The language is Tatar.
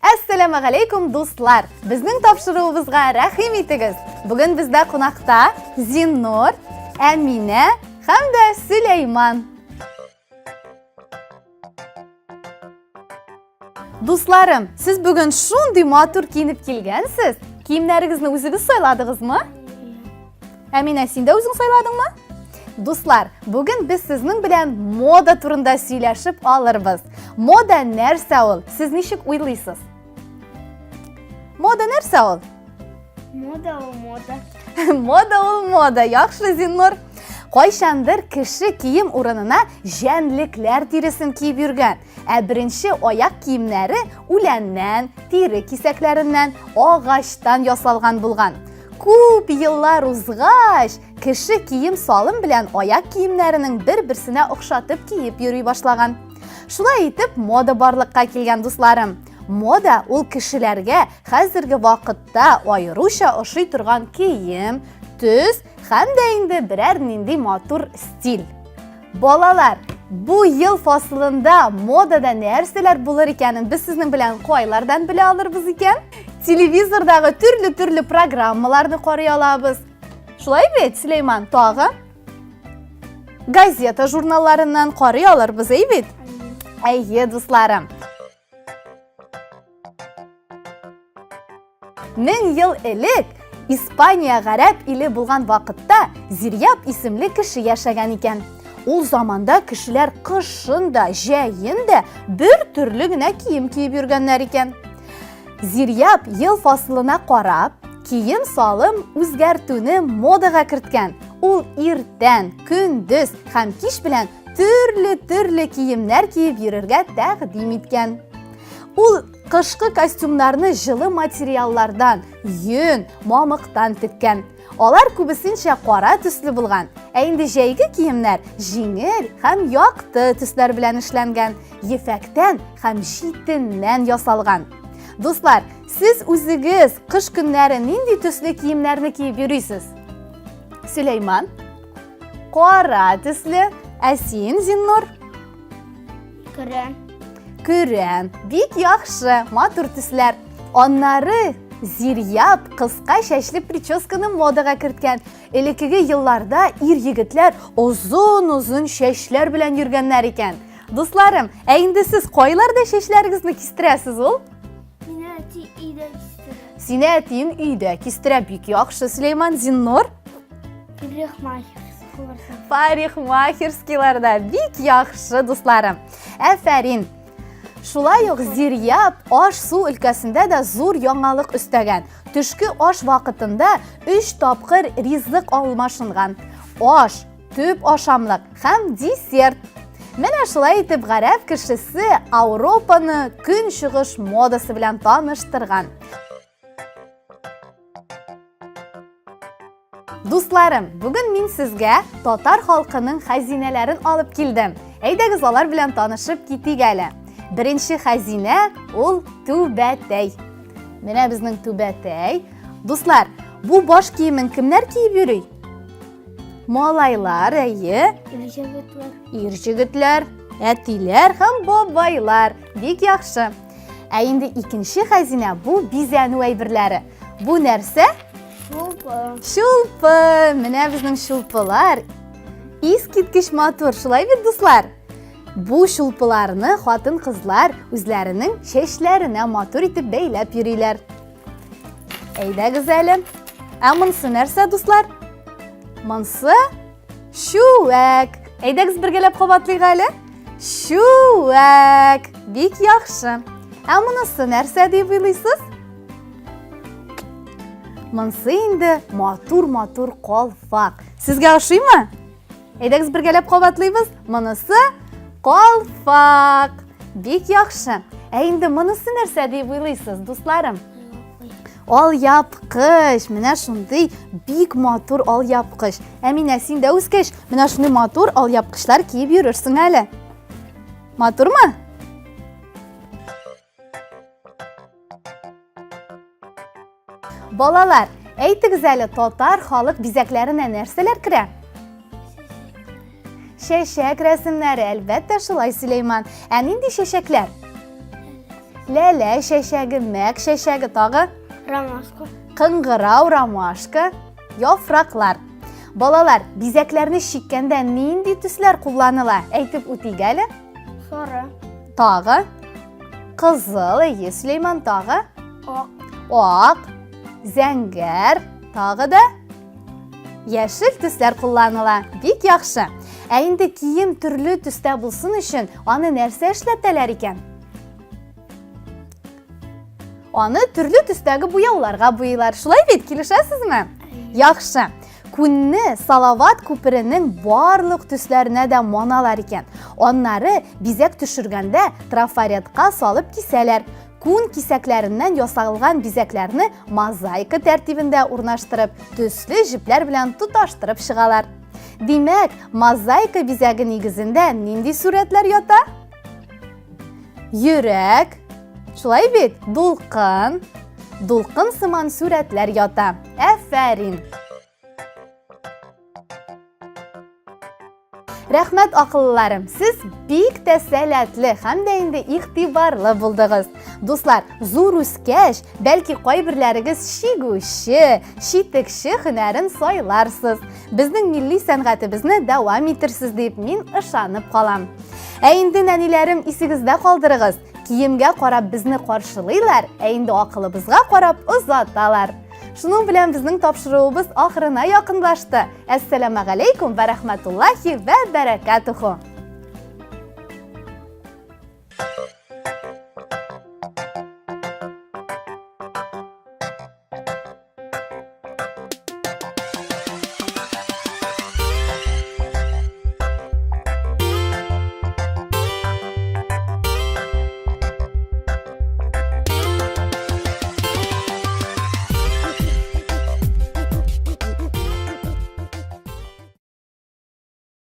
Әссәламәгаләйкүм, дуслар! Безнең тапшыруыбызга рәхим итегез! Бүген бездә кунакта Зиннур, Әминә һәм дә Сөләйман. Дусларым, сез бүген шундый матур киенеп килгәнсез. Киемнәрегезне үзегез сайладыгызмы? Әминә, син дә үзең сайладыңмы? Дуслар, бүген без сезнең белән мода турында сөйләшеп алырбыз. Мода нәрсә ул? Сез ничек уйлыйсыз? Мода нәрсә ул? Мода ул мода. Мода ул мода. Яхшы, Зиннур. Кайчандыр кеше кием урынына җәнлекләр тиресен киеп йөргән. Ә беренче аяк киемнәре үләннән, тире кисәкләреннән, агачтан ясалган булган. Күп еллар узгач, кеше кием-салым белән аяк киемнәренең бер-берсенә охшатып киеп йөри башлаган. Шулай итеп, мода барлыкка килгән, дусларым. Мода ул кешеләргә хәзерге вакытта аеруча ошый торган кием, төс һәм дә инде берәр нинди матур стиль. Балалар, бу ел фасылында модада нәрсәләр булыр икәнен без сезнең белән кайлардан белә алырбыз икән? Телевизордагы төрле-төрле программаларны карый алабыз. Шулай бит, Сөләйман, тагы? Газета журналларыннан карый алырбыз, әй бит? Әйе, дусларым. Мең ел элек Испания гарәп иле булган вакытта Зирьяб исемле кеше яшәгән икән. Ул заманда кешеләр кышын да, җәен дә бер төрле генә кием киеп йөргәннәр икән. Зирьяб ел фасылына карап, кием-салым үзгәртүне модага керткән. Ул иртән, көндез һәм кич белән төрле-төрле киемнәр киеп йөрергә тәкъдим иткән. Ул кышкы костюмнарны җылы материаллардан, йөн, мамыктан теккән. Алар күбесенчә кара төсле булган. Ә инде җәйге киемнәр җиңел һәм якты төсләр белән эшләнгән, ефәктән һәм җитеннән ясалган. Дуслар, сез үзегез кыш көннәре нинди төсле киемнәрне киеп йөрисез? Сөләйман, кара төсле, ә син, Зиннур? Көрән. Көрән. Бик яхшы, матур төсләр. Аннары Зирьяб кыска чәчле прическаны модага керткән. Элеккеге елларда ир егетләр озын-озын чәчләр белән йөргәннәр икән. Дусларым, ә инде сез кайларда чәчләрегезне кистерәсез ул? Мине әти өйдә кистерә. Сине әтиең өйдә кистерә. Бик яхшы, Сөләйман. Зиннур? Парикмахерскийларда. Парикмахерскийларда. Бик яхшы, дусларым. Әфәрин. Шулай ук Зирьяб аш-су өлкәсендә дә зур яңалык өстәгән. Төшке аш вакытында 3 тапкыр ризык алмашынган. Аш, төп ашамлык һәм десерт. Менә шулай итеп гарәп кешесе Ауропаны көнчыгыш модасы белән таныштырган. Дусларым, бүген мин сезгә татар халкының хәзинәләрен алып килдем. Әйдәгез алар белән танышып китик әле. Беренче хәзинә ул түбәтәй. Менә безнең түбәтәй. Дуслар, бу баш киемен кемнәр киеп йөри? Малайлар, әйе. Ир-җегетләр. Ир-җегетләр, әтиләр һәм бабайлар. Бик яхшы. Ә инде икенче хәзинә бу бизәнү әйберләре. Бу нәрсә? Чулпы. Чулпы. Менә безнең чулпылар. Искиткеч матур, шулай бит, дуслар? Бу чулпыларны хатын-кызлар үзләренең чәчләренә матур итеп бәйләп йөриләр. Әйдәгез әле. Ә монысы нәрсә, дуслар? Монысы чүәк. Әйдәгез бергәләп кабатлыйк әле. Чүәк. Бик яхшы. Ә монысы нәрсә дип уйлыйсыз? Монысы инде матур-матур калфак. Сезгә ошыймы? Әйдәгез бергәләп кабатлыйбыз. Монысы калфак. Бик яхшы. Ә инде монысы нәрсә дип уйлыйсыз, дусларым? Алъяпкыч. Менә шундый бик матур алъяпкыч. Әминә, син дә үскәч, менә шундый матур алъяпкычлар киеп йөрерсең әле. Матурмы? Балалар, әйтегез әле, татар халык бизәкләренә нәрсәләр керә? Чәчәк рәсемнәре, әлбәттә, шулай, Сөләйман. Ә нинди чәчәкләр? Ләлә чәчәге, мәк чәчәге, тагы? Ромашка. Кыңгырау, ромашка, яфраклар. Балалар, бизәкләрне чиккәндә нинди төсләр кулланыла? Әйтеп үтик әле. Сары. Тагы? Кызыл, әйе, Сөләйман, тагы? Ак. Ак, зәңгәр, тагы да яшел төсләр кулланыла. Бик яхшы. Ә инде кием төрле төстә булсын өчен аны нәрсә эшләтәләр икән? Аны төрле төстәге буяуларга буйыйлар. Шулай бит, килешәсезме? Яхшы. Күнне Салават күперенең барлык төсләренә дә маналар икән. Аннары бизәк төшергәндә трафаретка салып кисәләр. Күн кисәкләреннән ясалган бизәкләрне мозаика тәртибендә урнаштырып, төсле җепләр белән тоташтырып чыгалар. Димәк, мозаика бизәге нигезендә нинди сурәтләр ята? Йөрәк, шулай бит, дулкын, дулкын сыман сурәтләр ята. Әфәрин! Рәхмәт, акыллыларым, сез бик тә сәләтле һәм дә инде игътибарлы булдыгыз. Дуслар, зур үскәч, бәлки кайберләрегез чигүче, читекче һөнәрен сайларсыз. Безнең милли сәнгатебезне дәвам итерсез дип мин ышанып калам. Ә инде нәниләрем исегездә калдырыгыз, киемгә карап безне каршылыйлар, ә инде акылыбызга карап озаталар. Шуның белән безнең тапшыруыбыз ахырына якынлашты. Әссәламәгаләйкүм вә рәхмәтуллахи вә бәрәкәтүһү.